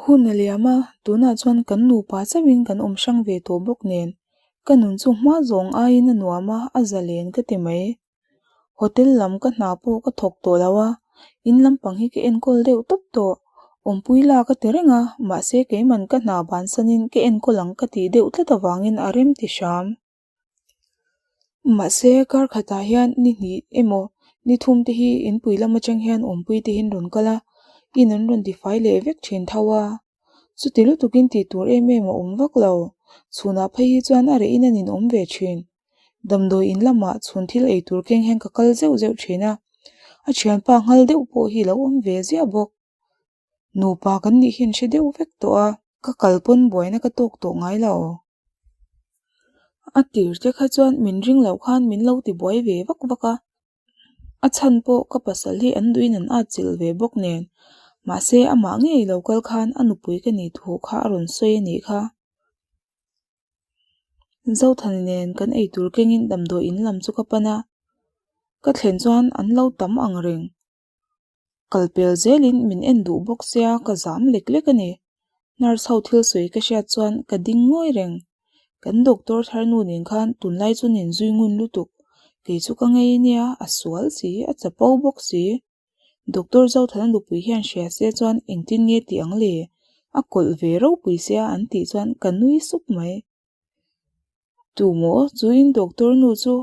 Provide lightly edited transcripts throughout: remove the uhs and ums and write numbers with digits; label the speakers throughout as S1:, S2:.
S1: Hun a liam a, tunah chuan kan nupa chauhin kan awm hrang ve tawh bawk nen, ka nun chu hma zawng aiin a nuam a, a zalen ka ti mai. Hotel lam ka hna pawh ka thawk tawh lo a, in lampang hi ka enkawl deuh tawp tawh. Awmpui la ka ti reng a, mahse keiman ka hna bansanin ka enkawl ang ka tih deuh tlat avangin a rem ti hram. Mahse kar khatah hian ni hnih emaw ni thum te hi inpui lam atang hian awmpui te hian rawn kal a, in an rawn tifai leh vek thin tho a. Chuti lutukin tih tur em em a awm vak lo, chhunah phei hi chuan a reh in a ninawm ve thin. Damdawi in lamah chhun thil ei tur keng hian ka kal zeuh zeuh thin a, a thianpa nghal deuh pawh hi lo awm ve ziah bawk. Nupa kan nih hian hre deuh vek tawh a, ka kal pawn buaina ka tawk tawh ngai lo. A tir te kha chuan min ring loh khan min lo ti buai ve vak vak a, a chhan pawh ka pasal hi an duhin an at chilh ve bawk nen, mahse amah ngei lo kal khan a nupui ka nih thu kha a rawn sawi a nih kha. Zothani nen kan eitur kengin damdawi in lam chu ka pan a, ka thlen chuan an lo tam ang reng. Kal pel zelin min en duh bawk sia ka zam lek lek a ni. Nurse ho thil sawi ka hriat chuan ka ding ngawi reng. Kan doctor thar nu nen khan tunlai chu nin zui ngun lutuk. Kei chu ka ngei ania, a sual si, a chapo bawk si. Doctor Zothana nupui hian hria se chuan engtin nge tih ang le? A kawlh ve ropui sia an tih chuan ka nui sup mai. Tu maw? Chu in doctor nu chu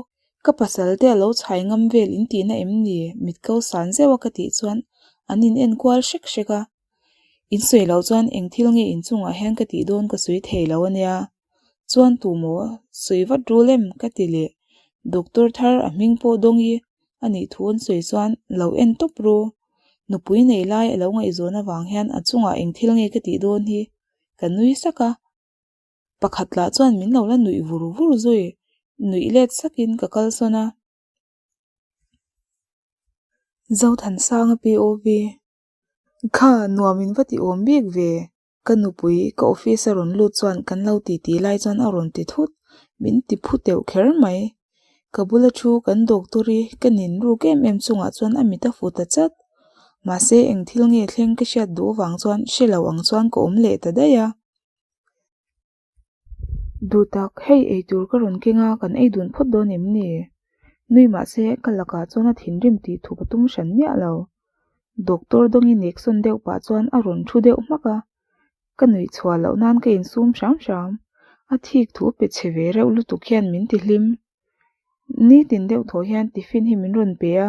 S1: ka pasal te a lo chhai ngam vel in tihna em ni? Mit ko san zeuh a ka tih chuan an in en kual hrek hrek a. In sawi loh chuan eng thil nge in chungah hian ka tih dawn ka sawi thei lo ania. Chuan tu maw? Sawi vat rul em? Ka ti leh. Doctor thar a hming pawh dawng i a nih thu an sawi chuan lo en tawp ru. Nupui nei lai a lo ngaihzawn avang hian a chungah eng thil nge ka tih dawn hi? Ka nui sak a. Pakhat lah chuan min lo la nuih vur vur zui, nuih let sakin ka kal sawn a. Zothansanga POV Kha nuam in va ti awm bik ve, ka nupui ka office a rawn lut chuan kan lo ti ti lai chuan a rawn ti thut, min ti phu teuh kher mai. Ka bula thu kan doctor i ka nin ruk em em chungah chuan a mit a fu ta chat. Mahse eng thil nge thleng ka hriat duh avang chuan hre lo ang chuan ka awm leh ta daih a. Duh tak, hei eitur ka rawn keng a, kan ei dun phawt dawn em ni? Nui mahse, ka lakah chuan a thinrim tih thup a tum hran miah lo. Doctor dawngin neksawn deuh pah chuan a rawn thu deuh hmak a, ka nuih chhuah loh nan ka insum hram hram. A thik thu pe chhe ve reuh lutuk hian min ti hlim. Nitin deuh thaw hian tiffin hi min rawn pe a,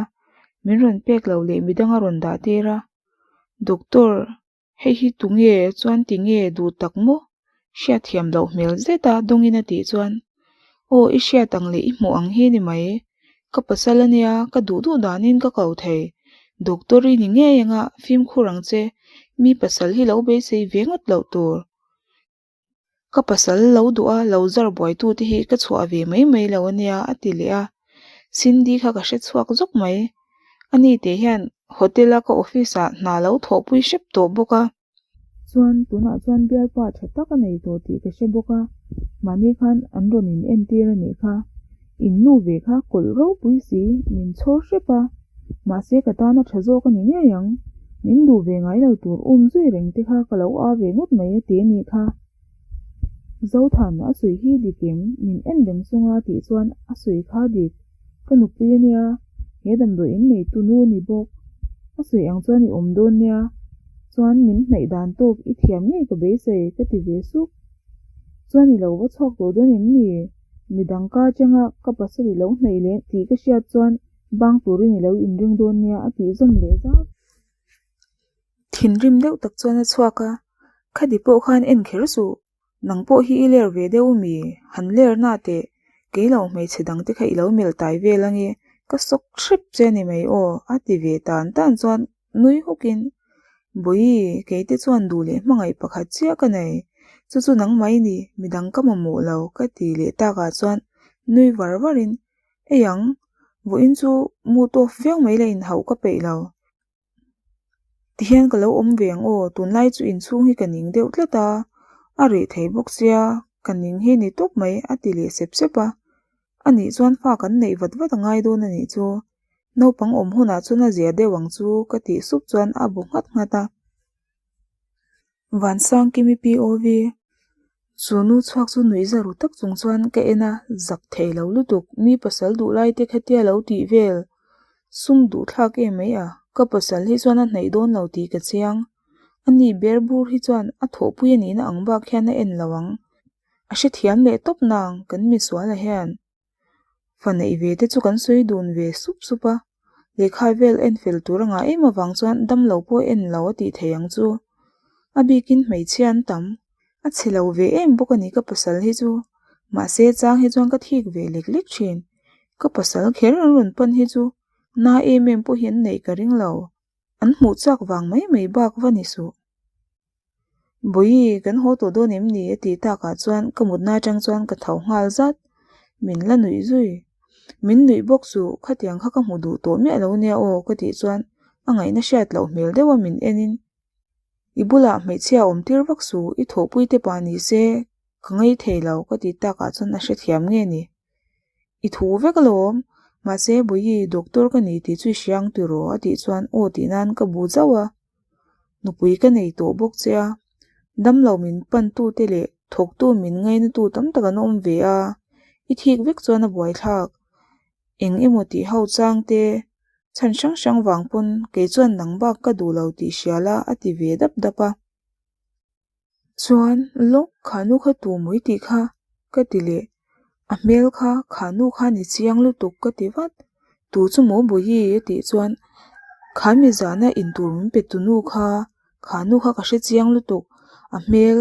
S1: min rawn pek loh leh midang a rawn dah tir a. Doctor. Hei hi tunge chuan tinge duh tak maw? Hriatthiam loh hmel zet a dawngin a tih chuan, Aw i hriat ang leh i hmuh ang hi ni mai. Ka pasal a nia, ka duh duh danin ka ko thei. Doctor i ni ngei anga fimkhur ang che, mi pasal hi lo beisei ve ngawt loh tur. Ka pasal lo duh a, lo zar buaitu te hi ka chhuah ve mai mai lo a nia a ti leh a. Cindy kha ka hre chhuak zawk mai. Ani teh hian hotel a ka office ah hna lo thawhpui hrep tawh bawk a. Chuan tunah chuan bialpa tha tak a nei tawh tih ka hre bawk a, mahni khan an rawn in entir a nih kha. In nu ve kha kawlh ropui si, min chhawr hrep a. Mahse ka tana tha zawk a ni ngei ang. Min duh ve ngai lo tur um zui reng te kha ka lo a ve ngawt mai a ti a nih kha. Zothan, a sawi hi dik em? Min en reng chunga tih chuan a sawi kha dik. Ka nupui a nia, he damdawi in nei tu nu a ni bawk. A sawi ang chuan i awm dawn nia. Chuan min hnaih dan tawk i thiam ngei ka beisei ka ti ve sup. Chuan i lo va chhuak tawh dawn em ni? Midang ka atanga ka pasal i lo hnaih leh tih ka hriat chuan bang turin i lo inring dawn nia a tih zawm leh zat. Thinrim deuh tak chuan a chhuak a, Khadi pawh khan en kher suh, nang pawh hi i ler ve deuh mi? Han ler na teh, kei lo hmeichhe dang te kha i lo melh tai vel ange, ka sawk hrep che a ni mai aw a ti ve tan tan chuan nui hukin, Bawihi, kei te chuan duh leh hmangaih pakhat chiah ka nei, chu chu nangmah i ni, midang ka mamawh lo ka ti leh takah chuan nui var varin, Ei ang, vawiin chu mood off viau mai la inhauh ka peih lo. Tihian ka lo awm ve ang aw, tunlai chu inchhung hi ka ning deuh tlat a, a reh thei bawk sia, ka ning hi ni tawp mai a ti leh sep sep a. A nih chuan fa kan neih vat vat a ngai dawn a nih chu. Naupang awm hunah chuan a zia deuh ang chu ka tih sup chuan a bu nghat nghat a. Vansangkimi POV Chu nu chhuak chu nuih za ru tak chung chuan ka en a, zak thei lo lutuk, mi pasal duh lai te khatia lo tih vel sum duh thlak em mai a, ka pasal hi chuan a hnaih dawn lo tih ka chiang. Ani ber bur hi chuan a thawhpui a nihna ang bak hian a en lo ang. A hrethiam leh tawp nang kan misuala hian. Fa neih ve te chu kan sawi dun ve sup sup a, lehkha vel en fel tur a ngah em avang chuan damlo pawh en lo a tih theih ang chu. A bikin hmeichhia an tam. A chhe lo ve em bawk a ni ka pasal hi chu. Mahse chang hi chuan ka thik ve lek lek thin. Ka pasal kher an rawn pan hi chu na em em pawh hi an neih ka ring lo. An hmuh chak vang mai mai bak va ni suh. Bawihi, kan haw tawh dawn em ni? a tih takah chuan ka mutna atang chuan ka tho nghal zat. Min la nuih zui. Min nuih bawk suh, khatiang kha ka hmu duh tawh miah lo nia aw ka tih chuan a ngaihna hriat loh hmel deuha min enin, I bulah hmeichhia awm tir vak suh, i thawhpui te pah ni se ka ngei thei lo ka tih takah chuan a hrethiam nge ni. I thu vek alawm, mahse Bawihi, doctor ka ni tih chu i hria ang tiraw? a tih chuan aw tih nan ka bu zauh a. Nupui ka nei tawh bawk che a, damlo min pantute leh thawktu min ngainatu tam tak an awm ve a, i thik vek chuan a buaithlak. Eng emaw tih ho chang te, chhan hrang hrang vang pawn kei chuan nang bak ka duh lo tih hria la a ti ve dap dap a. Chuan lawk khanu kha tu mawi tih kha ka ti leh, a hmel kha khanu kha ni chiang lutuk ka ti vat, tu chu maw Bawihi a tih chuan kha mi zana intur min pe tu nu kha, khanu kha ka hre chiang lutuk, a hmel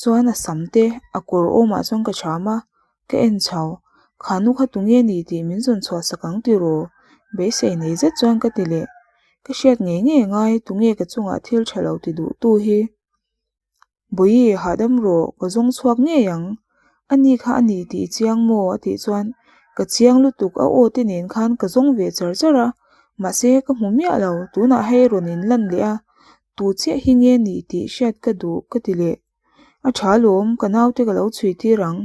S1: chuan a sam te a kawr awmah chuan ka cham a, ka en chho, khanu kha tu nge ni tih min zawn chhuah sak ang tiraw? Beisei nei zet chuan ka ti leh, ka hriat ngei ngei ngai tunge ka chungah thil tha lo ti duh tu hi. Bawihi, hahdam rawh, ka zawng chhuak ngei ang. Ani kha a ni tih i chiang maw? a tih chuan ka chiang lutuk a aw te nen khan ka zawng ve char char a, mahse ka hmu miah lo, tunah hei rawn in lan leh a, tu chiah hi nge ni tih hriat ka duh ka ti leh. A tha lawm, ka naute ka lo chhui tir ang,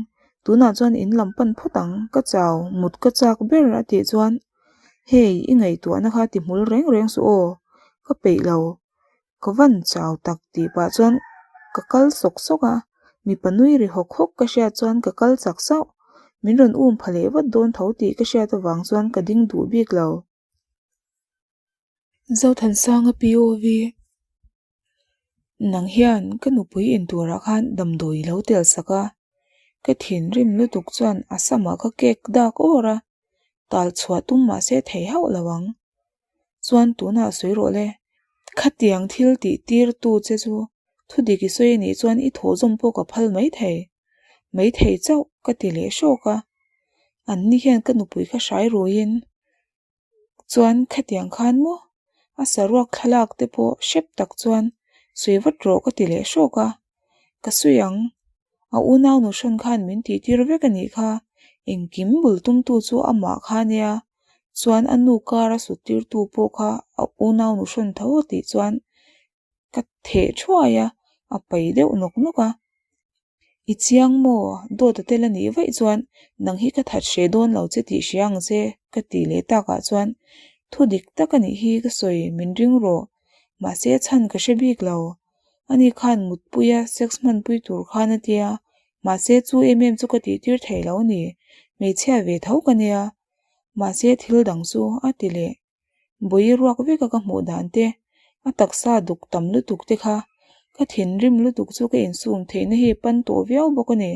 S1: tunah chuan in lam pan phawt ang, ka chau, mut ka chak ber a tih chuan hei i ngaihtuahna kha ti hmul reng reng suh aw, ka peih lo. Ka van chau tak tih pah chuan ka kal sawk sawk a, mipa nui ri hawk hawk ka hriat chuan ka kal chak sauh. Min rawn um pha leh vat dawn tho tih ka hriat avang chuan ka ding duh bik lo. Zothansanga POV Nang hian ka nupui inturah khan damdawi lo tel sak a, ka thinrim lutuk chuan a samah ka kek dak awr a, tal chhuah tum mahse thei hauh lo ang. Chuan tunah sawi rawh le, khatiang thil tih tir tu che chu thu dik i sawi anih chuan i thawh zawm pawh ka phal mai thei, mai thei chauh ka ti leh hrawk a. An ni hian ka nupui kha hrai ruiin chuan khatiang khan maw a saruak thlalak te pawh hrep tak chuan sawi vat rawh ka ti leh hrawk a, ka sawi ang. A unau nu hrawn khan min tih tir vek a nih kha, engkim bul tumtu chu amah kha nia, chuan a nu kar a sut tirtu pawh kha a unau nu hrawn tho a tih chuan ka theh thuai a, a pai deuh nawk nawk a. I chiang maw? Dawt a tel a nih vaih chuan nang hi ka that hreh dawn lo che tih hria ang che ka tih leh takah chuan thu dik tak a nih hi ka sawi min ring rawh, mahse chhan ka hre bik lo. Ani khan mutpuia sex hmanpui tur khan a tia, mahse chu em em chu ka tihtir thei lo ni, hmeichhia ve tho ka nia. Mahse thil dang chu a ti leh. Bawi ruak veka ka hmuh dan te, a taksa duk tam lutuk te kha ka thinrim lutuk chu ka insum theihna hi pan tawh viau bawk a ni.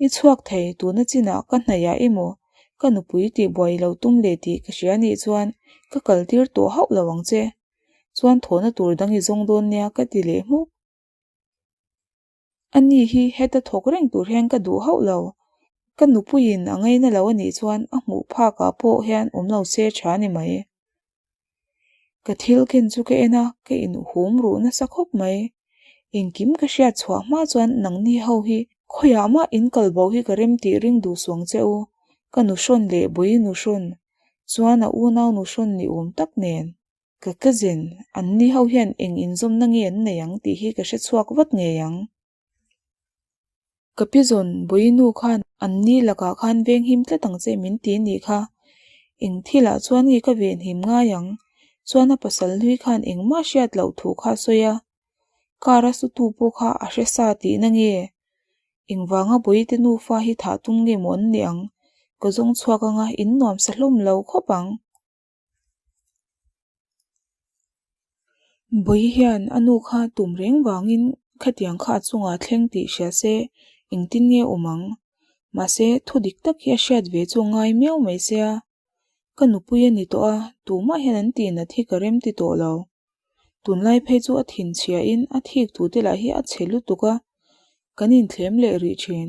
S1: I chhuak thei tuna chinah ka hnaihah emaw ka nupui tih buai lo tum leh tih ka hria nih chuan ka kal tir tawh hauh lo ang che. Chuan thawhna tur dang i zawng dawn nia ka ti leh hmuk. Ani hi heta thawk reng tur hian ka duh hauh lo. Ka nupuiin a ngaina lo anih chuan a hmuh phakah pawh hian awm lo se tha ni mai. Ka thil ken chu ka en a, ka inhum ruh nasa khawp mai. Engkim ka hriat chhuah hma chuan nangni ho hi khawiah mah in kal bo hi ka rem tih ring duh suang che u, ka nuhrawn leh Bawi nuhrawn chuan a unau nuhrawn ni awm tak nen. Ka cousin, anni ho hian eng inzawmna nge an nei ang tih hi ka hre chhuak vat ngei ang. Ka pi zawn Bawinu khan anni lakah khan venghim tlat ang che min ti nih kha. Eng thilah chuan nge ka venhim ngai ang? Chuan a pasal hlui khan engmah hriat loh thu kha a sawi a. Car a sutu pawh kha a hre sa tihna nge? Engvanga Bawite nufa hi thah tum nge maw an nih ang? Ka zawng chhuak anga in nuam sa hlawm lo khawp ang. Bawi hian a nu kha tum reng vangin khatiang kha a chungah thleng tih hria se engtin nge awm ang? Mahse, thu dik tak hi a hriat ve chu a ngai miau mai sia. Ka nupui a ni tawh a, tumah hian an tihnat hi ka rem ti tawh lo. Tunlai phei chu a thinchhiahin a thik tute lah hi a chhe lutuk a, kan inthlem leh rih thin.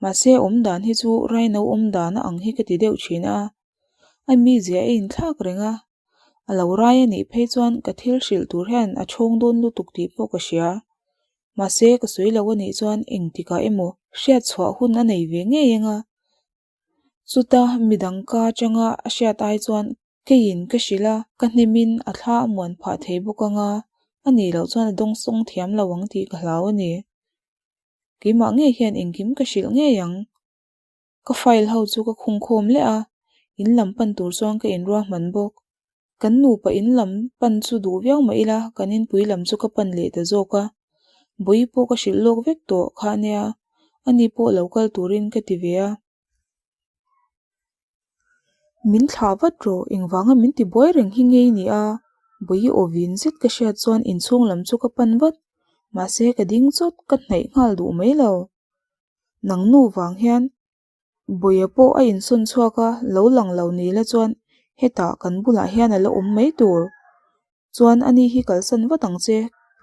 S1: Mahse, awmdan hi chu raino awmdan a ang hi ka ti deuh thin a. A mizia a inthlak reng a, a lo rai a nih phei chuan ka thil hrilh tur hian a chhawng dawn lutuk tih pawh ka hria. Mahse, ka sawi lo a nih chuan engtikah emaw hriat chhuah hun a nei ve ngei ang a. Chuta midang ka atanga a hriat ai chuan keiin ka hrilh a, ka hnemin a thla a muan phah thei bawk ang a, a nih loh chuan a dawngsawng thiam lo ang tih ka hlau a ni. Keimah ngei hian engkim ka hrilh ngei ang. Ka file ho chu ka khung khawm leh a, in lam pan tur chuan ka inruahman bawk. Kan nupa in lam pan chu duh viau mah ila kan inpui lam chu ka pan leh ta zawk a. Bawi pawh ka hrilh lawk vek tawh kha ania, ani pawh lo kal turin ka ti ve a. Min thlah vat rawh, engvanga min ti buai reng hi ngei ni a? Bawi aw vin zet ka hriat chuan inchhung lam chu ka pan vat, mahse ka ding chawt ka hnaih nghal duh mai lo. Nang nu vang hian Bawia pawh a insawn chhuak a, lo lang lo ni la chuan hetah kan bulah hian a la awm mai tur. Chuan ani hi kalsan vat ang che,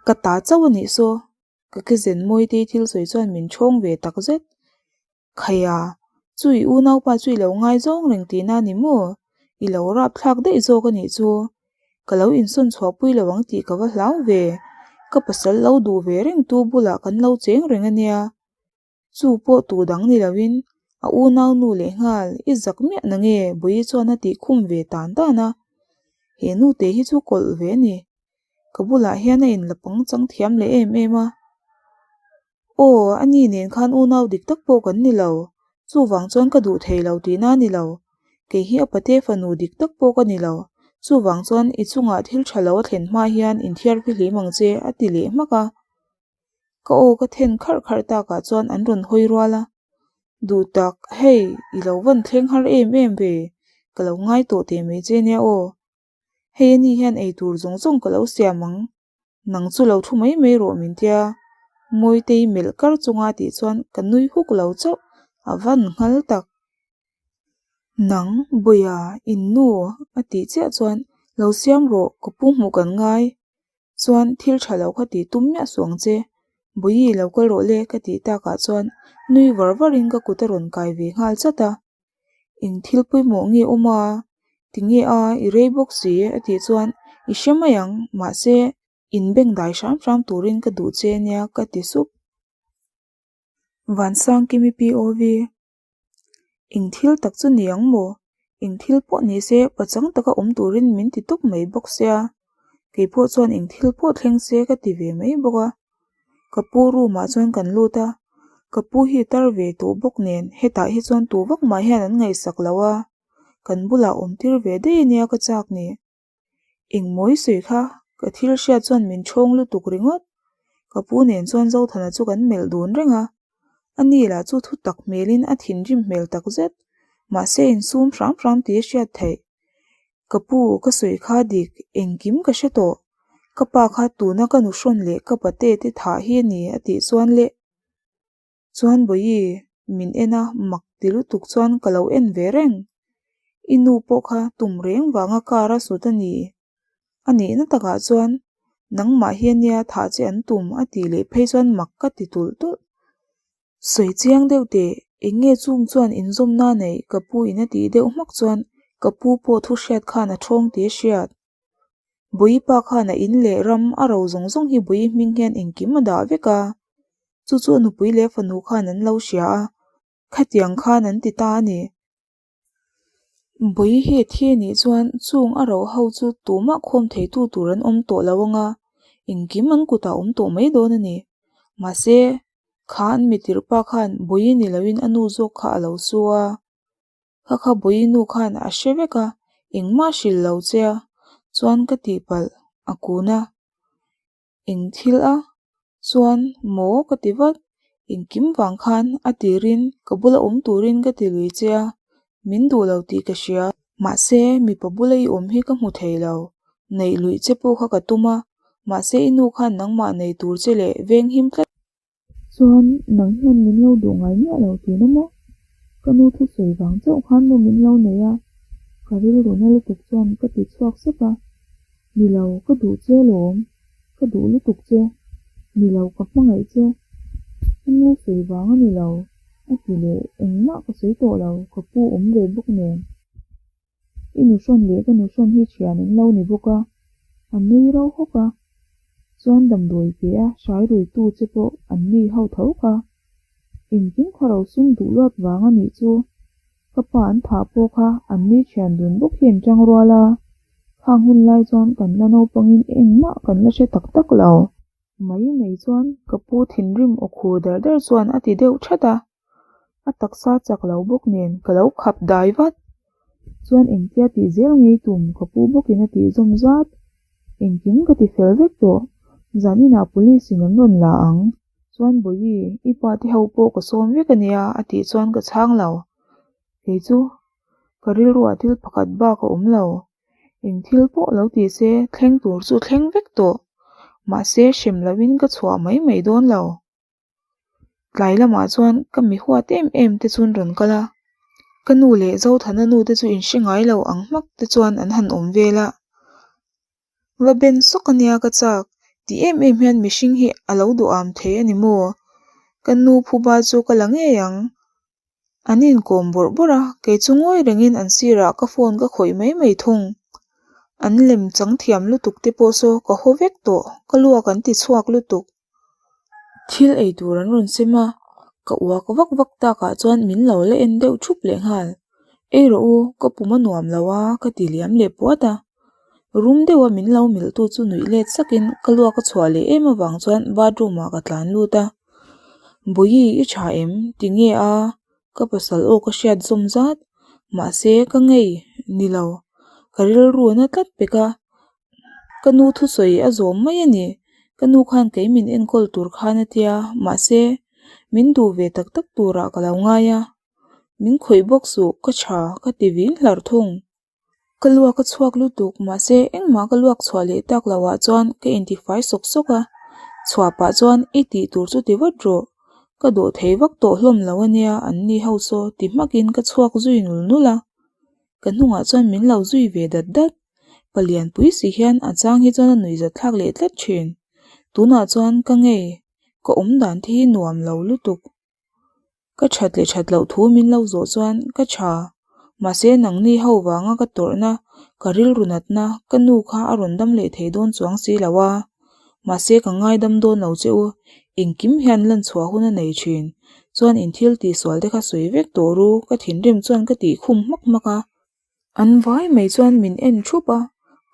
S1: ka ta chauh a nih saw. Ka kezen Mawitei thil sawi chuan min ṭhawng ve tak zet. Khaia, chu i unaupa chu i lo ngaizawng reng tihna a ni maw? I lo rapthlak daih zawk a nih chu. Ka lo insawn chhuahpui lo ang tih ka va hlau ve. Ka pasal lo duh ve reng tu bulah kan lo cheng reng a nia. Chu pawh tu dang ni loin a unau nu leh nghal i zak miah na nge Bawi chuan a tih khum ve tan tan a. He nute hi chu kawlh ve a ni. Ka bulah hian a inla pangchang thiam leh em em a. Aw, ani nen khan unau dik tak pawh kan ni lo. Chuvang chuan ka duh thei lo tihna a ni lo. Kei hi a pate fanu dik tak pawh ka ni lo. Chuvang chuan i chungah thil tha lo a thlen hma hian inthiar fihlim ang che, a ti leh hmak a. Ka aw ka then kharh kharh takah chuan an rawn hawi rual a. Duh tak, hei, i lo van thleng har em em ve, ka lo ngai tawh teh mai che nia aw. Hei ani hian ei tur zawng zawng ka lo siam ang, nang chu lo thu mai mai rawh min tia. Mawitei melh kar chunga tih chuan ka nui huk lo chauh, a van nghal tak. Nang, Bawia, in nu a tih chiah chuan lo siam rawh, ka pu hmuh kan ngai. Chuan thil tha lo kha tih tum miah suh ang che. Bawi lo kal rawh le ka tih takah chuan nui var varin ka kut a rawn kai ve nghal chat a. Eng thil pawimawh nge awm a? Tinge a, i rei bawk si a tih chuan i hre mai ang, mahse in beng dai hram hram turin ka duh che ania ka ti sup. Vansangkimi POV. Eng thil tak chu ni ang maw? Eng thil pawh ni se pachang taka awm turin min ti tawp mai bawk sia. Kei pawh chuan eng thil pawh thleng se ka ti ve mai bawk a. Ka pu room ah chuan kan lut a, ka pu hi tar ve tawh bawk nen hetah hi chuan tu vak mah hian an ngaihsak lo a, kan bulah awm tir ve daih ania ka chak ni. Engmawi sawi kha ka thil hriat chuan min ṭhawng lutuk ringawt. Ka pu nen chuan Zothana chu kan melh dun reng a, ani lah chu thu tak hmelin a thinrim hmel tak zet, mahse insum hram hram tih a hriat theih. Ka pu, ka sawi kha dik, engkim ka hre tawh. Ka pa kha tuna ka nu hrawn leh ka pate te thah hi a ni a tih chuan le. Chuan Bawihi, min en a, mak ti lutuk chuan ka lo en ve reng. I nu pawh kha tum reng vanga car a sut a ni. A nihna takah chuan nangmah hi ania thah che an tum a tih leh phei chuan mak ka ti tulh tulh. Sawi chiang deuh teh, eng nge chung chuan inzawmna neih ka pu in a tih deuh hmak chuan ka pu pawh thu hriat khan a thawng tih a hriat. Bawihi pa khan a in leh ram a ro zawng zawng hi Bawihi hming hian engkim a dah vek a, chu chu a nupui leh fanu khan an lo hria a, khatiang khan an ti ta a ni. Bawihi a thi anih chuan chung a ro ho chu tumah khawm theitu tur an awm tawh lo anga engkim an kutah awm tawh mai dawn a ni. Mahse, kha an mitirh pa khan Bawihi ni loin a nu zawk kha a lo su a. Kha kha Bawihi nu khan a hre vek a, engmah a hrilh lo che a, chuan ka tihpalh a kun a. Eng thil a? Chuan maw ka ti vat, engkim vang khan a tirin ka bula awm turin ka ti lui che a, min duh lo tih ka hria. Mahse, mipa bula i awm hi ka hmu thei lo, neih luih che pawh kha ka tum a, mahse i nu khan nangmah nei tur che leh veng him tlat. Chuan nang hian min lo duh ngai miah lo tihna maw? Ka nu thusawi vang chauh khan maw min lo nei a? Ka rilru na lutuk chuan ka ti chhuak sep a. Ni lo, ka duh che alawm. Ka duh lutuk che. Ni lo, ka hmangaih che. Ka nu sawi vang a ni lo, a ti leh engmah ka sawi tawh lo, ka pu awm ve bawk nen. I nuhrawn leh ka nuhrawn hi thian an lo ni bawk a, a nui rauh hawk a. Chuan damdawi pe a hrai ruitu che pawh an ni ho tho kha. Engkim kha rosum duh luat vang a nih chu. Ka pa an thah pawh kha an ni thian dun bawk hi an tang rual a. Khang hun lai chuan kan la naupangin engmah kan la hre tak tak lo. Mai mai chuan ka pu thinrim aw khur dar dar chuan a ti deuh that a. A taksa chak lo bawk nen ka lo khap dai vat. Chuan engtia tih zel ngei tum ka pu bawkin a tih zawm zat. Engkim ka ti fel vek tawh. Zan inah police in an rawn la ang. Chuan Bawihi, i pa te ho pawh ka sawm vek ania a tih chuan ka chhang lo. Kei chu ka rilruah thil pakhat bak a awm lo. Eng thil pawh lo ti se thleng tur chu thleng vek tawh. Mahse hrem loin ka chhuah mai mai dawn lo. Tlai lamah chuan ka mi huat em em te chu an rawn kal a, ka nu leh Zothana nu te chu in hre ngai lo ang hmak te chuan an han awm vel a. Va ben sawk a nia ka chak ti em em hian mihring hi a lo duham thei a ni maw? Ka nu phuba chu ka la ngei ang. An inkawm bawrh bawrh a, kei chu ngawi rengin an sirah ka phone ka khawih mai mai thung. An lem chang thiam lutuk te pawh saw ka haw vek tawh, ka luak an ti chhuak lutuk. Thil ei tur an rawn sem a, ka uak vak vak takah chuan min lo la en deuh thup leh nghal. Ei rawh u, ka pum a nuam lo a, ka ti liam leh puat a. Rum deuha min lo milh tu chu nuih let sakin ka luak a chhuah leh em avang chuan bathroom ah ka tlan lut a. Bawihi i tha em? Ti nge a? Ka pasal aw ka hriat zawm zat. Mahse ka ngei ni lo. Ka rilru na tlat pek a. Ka nu thusawi a zawm mai a ni. Ka nu khan kei min enkawl tur khan a tia. Mahse min duh ve tak tak turah ka lo ngai a. Min khawih bawk suh ka tha ka ti vin hlarh thung. Ka luak a chhuak lutuk mahse engmah ka luak chhuah leh tak loh ah chuan ka intifai sawk sawk a, chhuah pah chuan i tih tur chu ti vat rawh, ka dawh thei vak tawh hlawm lo ania an ni ho saw ti hmakin ka chhuak zui nul nul a, ka hnungah chuan min lo zui ve dat dat, palianpui si hian a chang hi chuan a nuihzat thlak leh tlat thin, tunah chuan ka ngei, ka awm dan te hi nuam lo lutuk. Ka that leh that loh thu min lo zawh chuan ka tha. Mahse nangni ho vanga ka tawrhna, ka rilru natna, ka nu kha a rawn dam leh thei dawn chuang si lo a. Mahse ka ngaidam dawn lo che u, engkim hian lan chhuah hun a nei thin. Chuan in thil tihsual te kha sawi vek tawh ru, ka thinrim chuan ka tih khum hmak hmak a. An vai mai chuan min en thup a,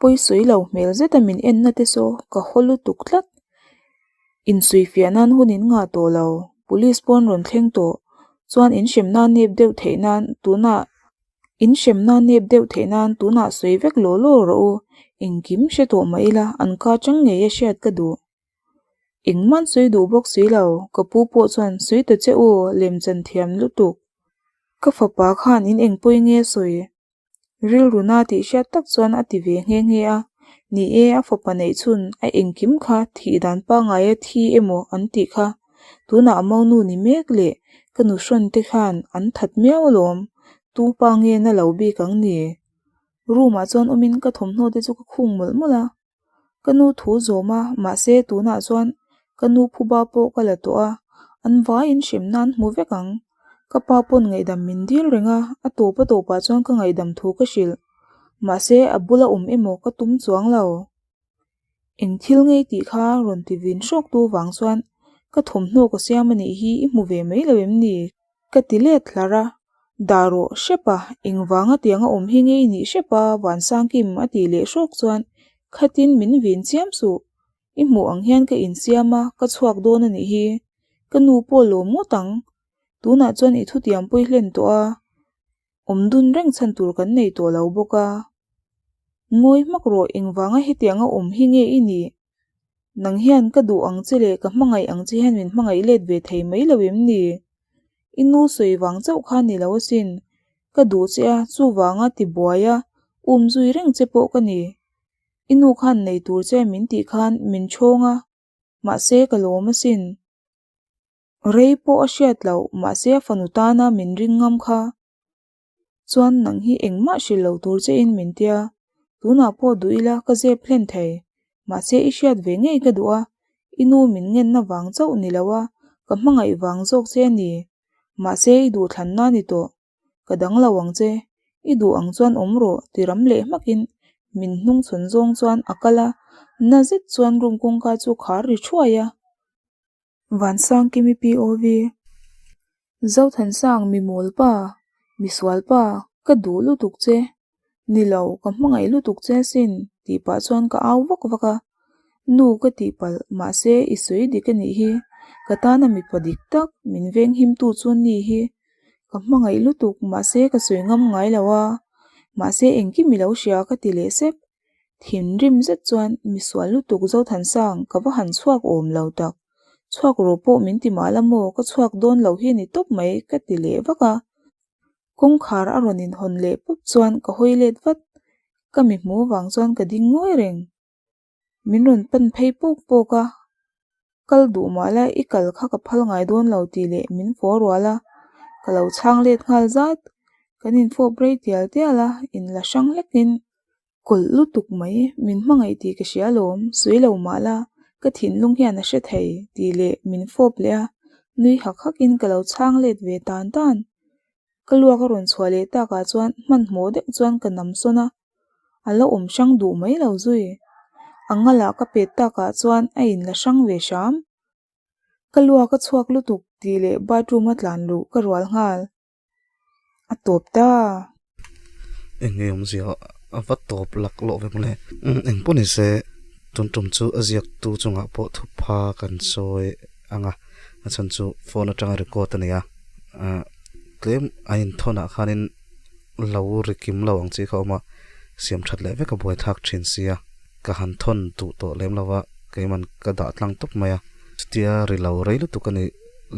S1: pawi sawi lo hmel zeta min en na te saw ka haw lutuk tlat. Insuifiah nan hun in ngah tawh lo, police pawn rawn thleng tawh chuan in hremna nep deuh theih nan tunah in hremna nep deuh theih nan tunah sawi vek law law rawh u, engkim hre tawh mah ila an ka chang ngei a hriat ka duh. Engmah sawi duh bawk si lo, ka pu pawh chuan sawi ta che u, lemchan thiam lutuk. Ka fapa khan in engpawi nge sawi? Rilru na tih hriat tak chuan a ti ve nghe nghe a. Ni e, a fapa neih chhun a engkim kha thih dan pangngai a thi emaw an tih kha. Tunah a monu ni mek leh ka nuhrawn te khan an that miau alawm. Tu pa nge na lo bik ang ni? Room ah chuan awmin ka thawmhnaw te chu ka khung mawlh mawlh a. Ka nu thu zawm a, mahse tunah chuan ka nu phuba pawh ka la tawh a, an vaiin hrem nan hmu vek ang. Ka pa pawn ngaihdam min dil reng a, a tawp a tawpah chuan ka ngaihdam thu ka hrilh. Mahse a bula awm emaw ka tum chuang lo. Eng thil ngei tih kha rawn ti vin hrawk tu vang chuan ka thawmhnaw ka siam a nih hi i hmu ve mai lo em ni? Ka ti let hlar a. Dah rawh hrep a, engvanga tianga awm hi nge i nih hrep a Vansangkim a tih leh hrawk chuan khatin min vin chiam suh. I hmuh ang hian ka insiam a, ka chhuak dawn a nih hi. Ka nu pawh lawm ngawt ang. Tunah chuan i thutiam pawi hlen tawh a, awm dun reng chhan tur kan nei tawh lo bawk a. Ngawi hmak rawh engvanga hetianga awm hi nge i nih? Nang hian ka duh ang che leh ka hmangaih ang che hian min hmangaih let ve thei mai lo em ni? I nu sawi vang chauh kha ni lo asin. Ka duh che a, chuvanga ti buai a, um zui reng che pawh ka ni. I nu khan nei tur che min tih khan min chhawng a, mahse ka lawm asin. Rei pawh a hriat loh, mahse a fanu tana min ring ngam kha. Chuan nang hi engmah hrilh lo tur che in min tia, tunah pawh duh ila ka zep hlen thei, mahse i hriat ve ngei ka duh a, i nu min ngenna vang chauh ni lo a, ka hmangaih vang zawk che a ni, mahse i duhthlanna a ni tawh, ka dang lo ang che, i duh ang chuan awm rawh ti ram leh hmakin min hnung chhawn zawng chuan a kal a, na zet chuan room kawngka chu khar ri thuai a. Vansangkimi POV. Zothansang mi mawl pa, mi sual pa, ka duh lutuk che. Ni lo, ka hmangaih lutuk che asin, tih pah chuan ka au vak vak a. Nu ka tih palh, mahse i sawi dik a nih hi, ka tana mipa dik tak, min venghimtu chu ni hi. Ka hmangaih lutuk, mahse ka sawi ngam ngai lo a. Mahse engkim i lo hria ka ti leh sep. Thinrim zet chuan misual lutuk Zothansang ka va han chhuak awm lo tak. Chhuak rawh pawh min ti mah la maw ka chhuak dawn lo hi ni tawp mai ka ti leh vak a. Kawngkhar a rawn inhawn leh pawp chuan ka hawi let vat. Ka mi hmu vang chuan ka ding ngawi reng. Min rawn pan phei pawk pawk a, kal duh mah la i kal kha ka phal ngai dawn lo tih leh min fawh rual a, ka lo chhang let nghal zat. Kan infawp rei tial tial a, in la hrang hlekin kawlh lutuk mai, min hmangaih tih ka hria alawm, sawi lo mah la, ka thinlung hian a hre thei tih leh min fawp leh a, nui hak hakin ka lo chhang let ve tan tan. Ka luak a rawn chhuah leh takah chuan hmanhmawh deuh chuan ka nam sawn a, a la awm hrang duh mai lo zui. A ngalah ka pet takah chuan a in la hrang ve hram. Ka luak a chhuak lutuk tih leh bathroom a tlan luh ka rual nghal. A tawp ta.
S2: Eng nge awmzia a va tawp lak lawh ve mawle. Eng pawh ni se tun tum chu a ziaktu chungah pawh thupha kan sawi ang a, a chhan chu phone atanga record a ni a, tlem a inthawnah khanin lo ri kim lo ang chi kha a awm a, siam that leh vek a buai thlak thin sia, ka han thawn duh tawh lem lo va, keiman ka dah tlang tawp mai a, chutia ri lo rei lutuk a ni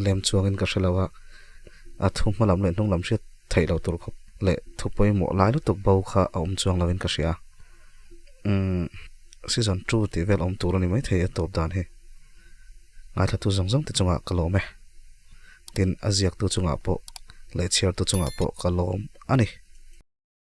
S2: lem chuangin ka hre lo a, a thu hma lam leh hnung lam hriat theih loh tur khawp leh thu pawimawh lai lutuk bo kha a awm chuang lovin ka hria. Umm season 2 tih vel awm tur a ni maithei a tawp dan hi. Ngaithlatu zawng zawng te chungah ka lawm e. Tin a ziaktu chungah pawh leh chhiartu chungah pawh ka lawm a ni.